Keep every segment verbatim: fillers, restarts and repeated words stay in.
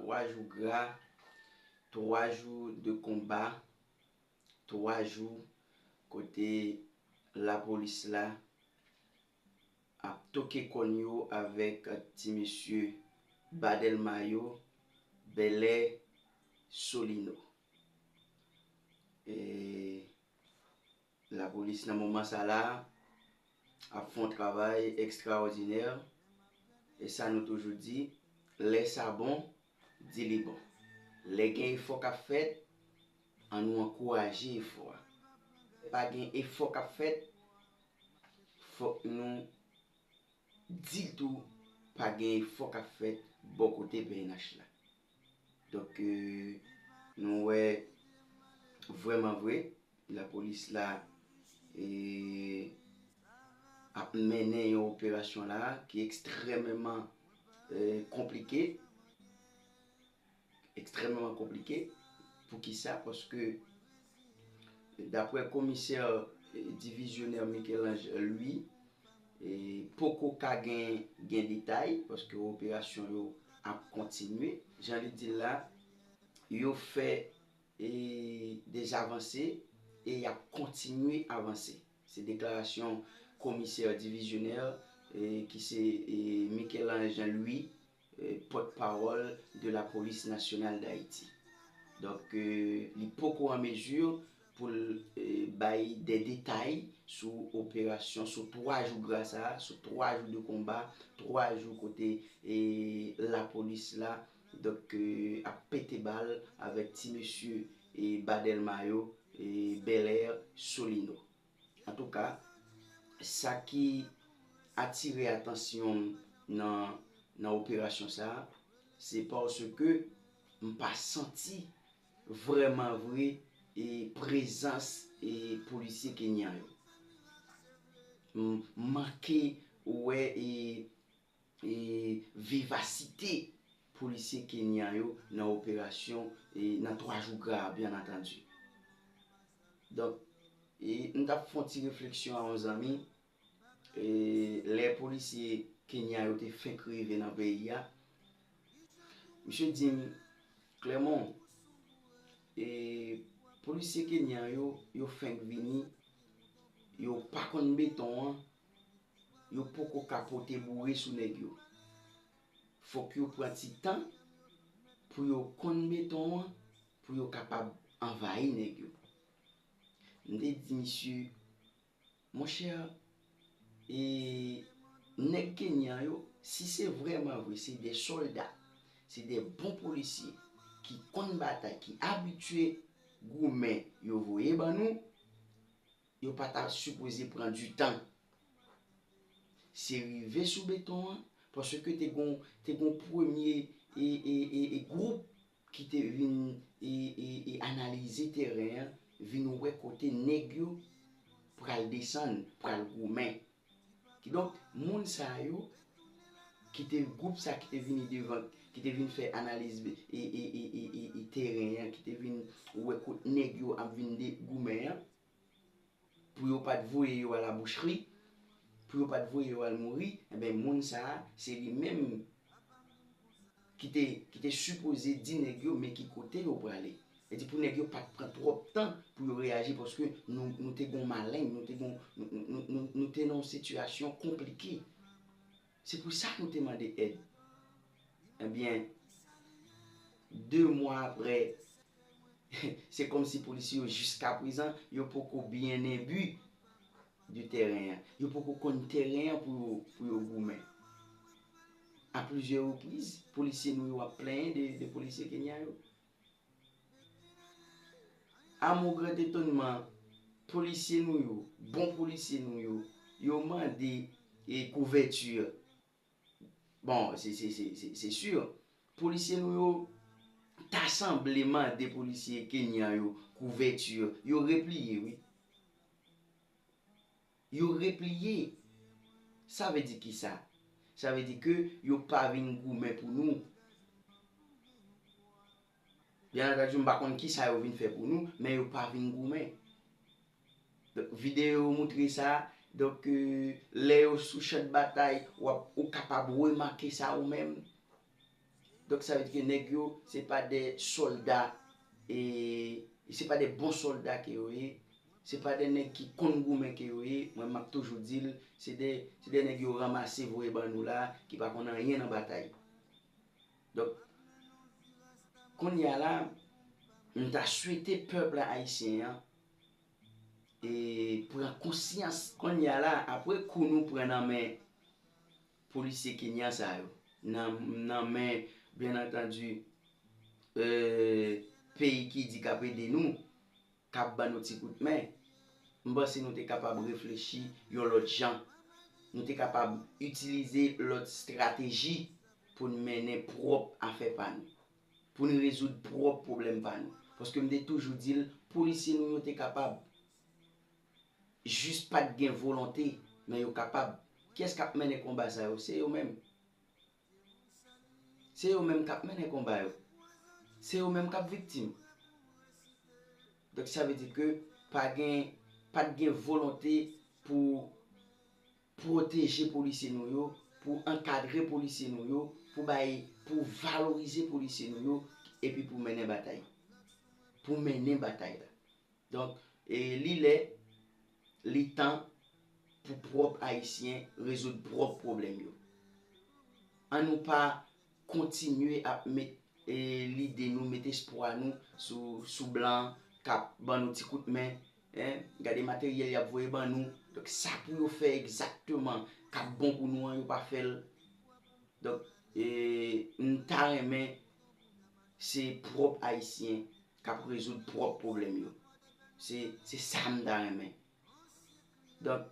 Twa jou gra, twa jou de konba, twa jou kote lapolis la ap toke kòn yo avèk ti mesye Badèlma yo, Bèlè, Solino. E lapolis nan moman sa la ap fè yon travay ekstraòdinè. E sa nou toujou di, lè sa bon, di li bon. Lè gen efò k ap fèt, ann nou ankouraje efò a. Pa gen efò k ap fèt, fòk nou di tou pa gen efò k ap fèt bò kote P N H la. Donk, e, nou wè vrèman vre, lapolis la, e, ap mennen yon operasyon la ki ekstrèmeman, e, konplike. Ekstrèmeman konplike. Poukisa? Paske, daprè komisè, e, divizyonè Michel-Ange Louis, e, poko ka gen, gen detay, paske operasyon yo ap kontinye. Jan li di l la, yo fè, e, de avanse e y ap kontinye avanse. Se deklarasyon komisè divizyonè, e, ki se, e, Michel-Ange Louis, e, pòtpawòl de la Polis Nasyonal d Ayiti. Donk, e, li poko an mezi pou l, e, bay de detay sou operasyon, sou twa jou gra sa, sou twa jou de konba, twa jou kote, e, lapolis la, donk, e, ap pete bal avèk ti mesye, e, Badèlma yo, e, Bèlè, Solino. Antouka, sa ki atire atansyon m nan, nan operasyon sa a, se paske m pa santi vrèman vre, e, prezans, e, polisye kenyan yo. M manke wè, e, e, vivasite polisye kenyan yo nan operasyon, e, nan twa jou gra a, byen antandi. Donk, e, m t ap fè yon ti refleksyon a yon zanmi, e, lè polisye kenyan yo te fenk rive nan peyi a, misye di m, Clermont, e, polisye kenyan yo, yo fenk vini, yo pa konn beton an, yo poko ka pote boure sou nèg yo. Fòk yo pran ti tan pou yo konn beton an, pou yo kapab anvayi nèg yo. M te di misye, monchè, e nèg kenyan yo, si se vrèman vre, se de sòlda, se de bon polisye ki konn batay, ki abitye goumen yo voye ban nou, yo pa ta sipoze pran ditan. Se rive sou beton an, paske te gon, te gon premye, e, e, e, e gwoup ki te vin, e, e, e analize teren an, vin wè kote nèg yo pral desann, pral goumen. Kidonk, moun sa yo, ki te, gwoup sa ki te vini devan, ki te vin fè analiz, e, e, e, e, e, e teren an, ki te vin wè kot nèg yo ap vin de, goumen an, pou yo pa t voye yo al abouchri, pou yo pa t voye yo al mouri, enben, moun sa a, se li menm ki te, ki te sipoze di nèg yo men ki kote yo prale. E di pou nèg yo pa t pran twòp tan pou yo reyaji, paske nou, nou te gon maleng, nou te gon, nou, nou, nou, nou, nou te nan yon sitiyasyon konplike. Se pou sa nou te mande èd. Ebyen, de mwa apre, se kòmsi polisye yo, jiskaprezan, yo poko byen enbi de teren an. Yo poko konn teren an pou yo, pou yo goumen. A plizyè repriz, polisye nou yo ap plenyen de, de polisye kenyan yo. A mon grand étonnement, polisye nou yo, bon polisye nou yo, yo mande, e, kouvèti. Bon, se, se, se, se, se si, polisye nou yo ta sanble mande polisye kenyan yo kouvèti, yo repliye, wi. Yo repliye. Sa vle di kisa? Sa vle di ke yo pa vin goumen pou nou. Byen antandi, m pa konn kisa yo vin fè pou nou, men yo pa vin goumen. Donk, videyo yo moutre sa. Donk, e, lè yo sou chan batay, w ap, ou kapab remake sa ou menm. Donk sa vle di ke nèg yo, se pa de sòlda, e se pa de bon sòlda ke yo ye, se pa de nèg ki konn goumen ke yo ye. Mwen, m ap toujou di l, se de, se de nèg yo ranmase voye ban nou la, ki pa konn anyen nan batay. Donk, kounye a la, m ta swete pèp la ayisyen an e pran konsyans. Kounye a la, apre kou nou pran nan men polisye kenyan sa yo, nan, nan men, byen antandi, euh, peyi ki di k ap ede nou, k ap ban nou ti kout men, m panse nou te kapab reflechi yon lòt jan. Nou te kapab itilize lòt estrateji pou n mennen pwòp afè pa nou, pou n rezoud pwòp pwoblèm pa nou. Paske m te toujou di l, polisye nou yo te kapab. Jis pa t gen volonte, men yo kapab. Kiyès k ap mennen konba sa yo? Se yo menm. Se yo menm k ap mennen konba yo. Se yo menm k ap viktim. Donk, sa vle di ke pa gen, pa t gen volonte pou pwoteje polisye nou yo, pou ankadre polisye nou yo, pou bay, pou valorize polisye nou yo, epi pou mennen batay. Pou mennen batay la. Donk, e, li lè, li tan pou pwòp Ayisyen rezoud pwòp pwoblèm yo. Ann nou pa kontinye ap met, e, lide nou, met espwa nou sou, sou blan k ap ban nou ti kout men, en, gade materyèl y ap voye ban nou. Donk, sa pou yo fè egzakteman k ap bon pou nou an, yo pa fè l. Donk, e, m ta renmen se pwòp Ayisyen k ap rezoud pwòp pwoblèm yo. Se, se sa m ta renmen. Donk,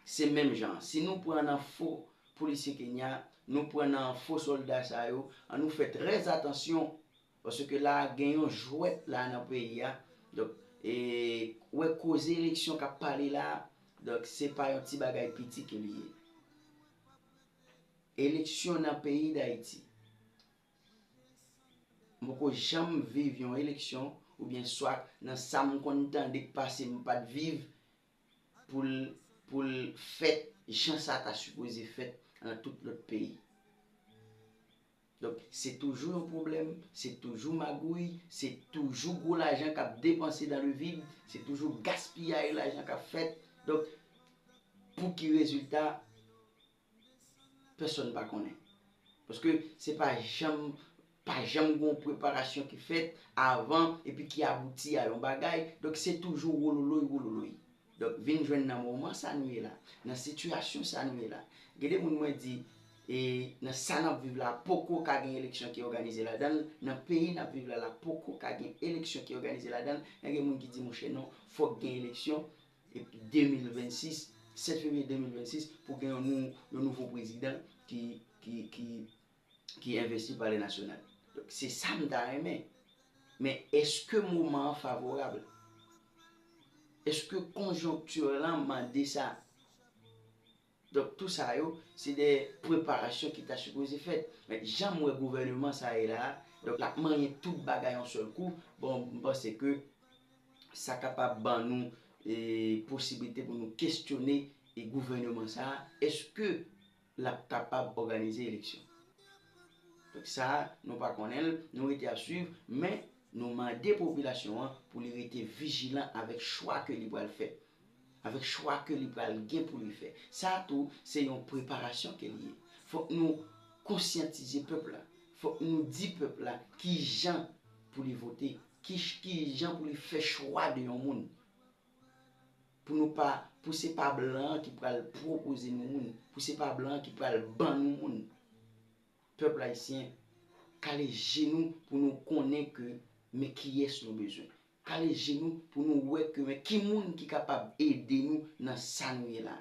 se menm jan an. Si nou pran nan fo polisye Kenya, nou pran nan fo sòlda sa yo, ann nou fè trè atansyon, paske la a gen yon jwèt la nan peyi a. Donk, e, wè koze eleksyon k ap pale la a, donk, se pa yon ti bagay piti ke li ye. Eleksyon nan peyi Dayiti. M poko janm viv yon eleksyon, oubyen swa nan sa m konn tande k pase m pa t viv pou l, pou l fèt jan sa ta sipoze fèt nan tout lòt peyi. Donk, se toujou yon pwoblèm, se toujou magouy, se toujou gwo lajan k ap depanse dans le vide, se toujou gaspiyay lajan k ap fèt. Donk, pou ki rezilta? Pèsonn pa konnen. Paske se pa janm, pa janm gen yon preparasyon ki fèt avan epi ki abouti a yon bagay. Donk, se toujou wololoy, wololoy. Donk, vin jwenn nan moman sa nou ye la, nan sitiyasyon sa nou ye la. Gen de moun mwen di, e, nan sa n ap viv la, poko ka gen eleksyon ki òganize ladan l. Nan peyi n ap viv la, la poko ka gen eleksyon ki òganize ladan l. Men gen moun ki di, monchè, non, fòk gen eleksyon. Epi de mil vennsis, sèt fevriye de mil vennsis, pou gen yon nou, yon nouvo prezidan ki, ki, ki, ki envesti Palè Nasyonal. Donk, se sa m ta renmen. Men èske moman an favorab? Èske konjonkti lan mande sa? Donk, tou sa yo, se de preparasyon ki ta sipoze fèt. Men jan m wè gouvèneman sa a ye la a, donk, l ap manyen tout bagay yon sèl kou. Bon, m panse ke sa kapab ban nou, e, posiblite pou nou kesyone, e, gouvèneman sa a, èske l ap kapab òganize eleksyon? Donk sa a, nou pa konnen l, nou rete ap swiv, men nou mande popilasyon an pou li rete vijilan avèk chwa ke li pral fè, avèk chwa ke li pral gen pou li fè. Sa a tou, se yon preparasyon ke li ye. Fòk nou konsyantize pèp la. Fòk nou di pèp la ki jan pou li vote, ki, ki jan pou li fè chwa de yon moun. Pou nou pa, pou se pa blan an ki pral pwopoze nou moun, pou se pa blan an ki pral ban nou moun. Pèp ayisyen, kale je nou pou nou konnen ke men kiyès nou bezwen. Kale je nou pou nou wè ke men ki moun ki kapab ede nou nan sa nou ye la.